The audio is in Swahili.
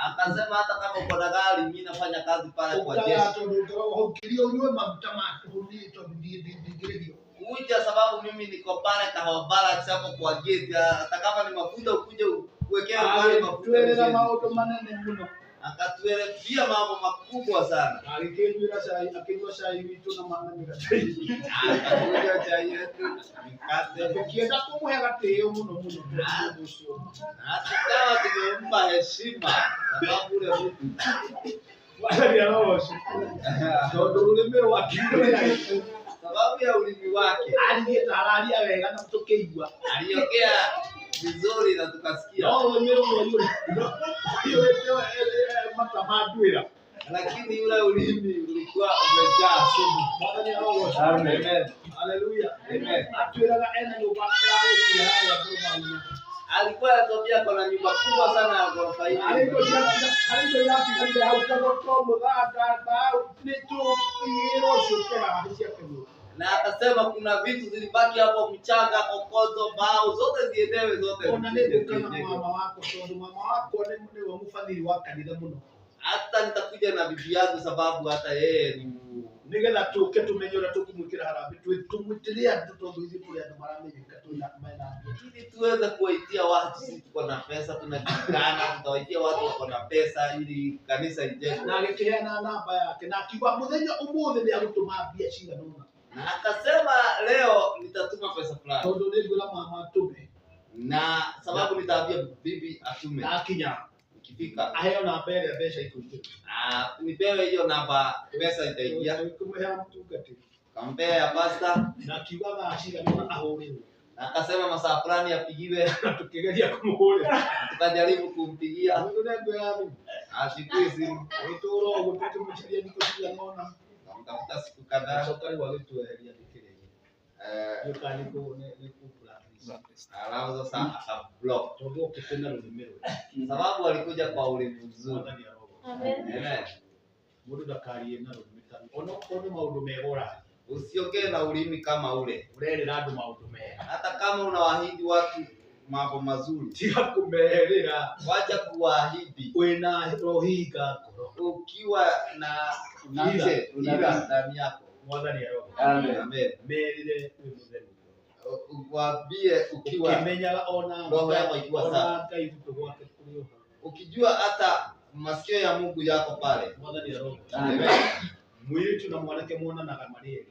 Akasema hata kama uko na gari, mimi nafanya kazi pale kwa Ũkaga jeshi. Tondũ ngoragwo hau kĩria ũnyue maguta ma tũhũ niĩ tondũ niĩ ndingĩrĩrio. Kuja sababu mimi niko pale Kahawa Barracks hapo kwa gate. Hata kama ni mafuta ukuje uwekewe pale mafuta. Agĩtwĩrĩra Mzuri. Maũndũ manene mũno. Akatuelezea mambo makubwa sana. Agĩkĩnyuĩra cai akĩnyua cai witũ na na mĩgate. Akakunywa chai yetu, mikate. Tũkĩenda kũmũhe gatĩo mũno mũno tondũ mũndũ ũcio Na tukawa tumempa heshima sababu ule mtu Mwathani arogocwo tondũ rũrĩmĩ rwake rwĩna sababu ya ulimi wake aririe ta araria wega na tũkĩigua aliongea vizuri na tukasikia, no rũrĩmĩ rũrũ rũiyũrĩte mata ma nduĩra. Lakini yule ulimi ulikuwa umejaa sumu. Mwathani arogocwo. Amen. Haleluya. Amen. Atwĩraga ena nyũmba ĩrarĩkia harĩa ngũrũma inya. Alikuwa anatuambia kuna nyumba kubwa sana ya ghorofa Harĩ hii indo harĩ indo iratigarire hau kagoto mũthanga mbaũ nĩ tũigĩrwo ciũke haha nĩ ciake mũno. Na akasema kuna vitu zilibaki hapo, mchanga, kokoto, mbao zote ziendewe zote Ona nĩ zikuje ngũka na zijengwe. Mama wakwa tondũ mama wakwa nĩwe mũbathiri wa kanitha mũno. Hata nitakuja na bibi yangu sababu hata yeye ni Nĩgetha tũke tũmenye ũrĩa tũkũmwĩkĩra harambĩ tũmwĩtĩre andũ tondũ ithuĩ tũrĩ andũ maramenyeka twĩna mena mbia. Ili tuweze kuwaitia watu. Sisi tuko na pesa, tunajulikana, tutawaitia watu wako na pesa ili kanisa ijengwe. Na agĩkĩheana namba yake na akiuga mũthenya ũmũthĩ nĩ agũtũma mbia cigana ũna. Na akasema leo nitatuma pesa fulani, Tondũ nĩ ngwĩra mama atũme. Na sababu nitaambia bibi atume. Na akinya Ikifika aheo namba ĩrĩa mbeca ikũingĩra. Ah, nipewe hiyo namba, pesa itaingia. Kũmũhea mũtungatĩri. Kampea ya pasta. Na akiuga thaa cigana ũna ahũrĩrwo. Na akasema masaa fulani apigiwe. Na tũkĩgeria kũmũhũrĩra. Na tukajaribu kumpigia. Mũndũ nengwĩra thimũ. Achukui simu. Agĩtũra ũguo tũkĩmũcaria thikũ cigana ũna. Tukamtafuta siku kadhaa. Acoka rĩu agĩtweheria thikĩrĩria. Eh, Nĩũka nĩ kũ-blacklist. Alafu sasa akablock Tondũ okĩte na rũrĩmĩ rwega. sababu alikuja kwa ulimi mzuri. Mwathani arogocwo. Amen. Mũndũ ndakarie na rũrĩmĩ ta onokorwo nĩ maũndũ mega ũraria. Usiongee na ulimi kama ule, Ũrerĩra andũ maũndũ mega. Hata kama unawaahidi watu mambo mazuri, Tiga kũmerĩra wacha kuwaahidi wĩna rũhinga ngoro. Ukiwa na nje ila ndani yako. Mwathani arogocwo. Amen. Amen. Merĩre wĩ mũtheru ngoro. Waambie ukiwa Ũkĩmenyaga ona roho yako ikiwa ona safi, Ngai gũtũ gwake kũrĩ o hau. Ukijua hata masikio ya Mungu yako pale. Mwathani arogocwo. Amen. Mũirĩtu na mwanake monanaga marĩ erĩ.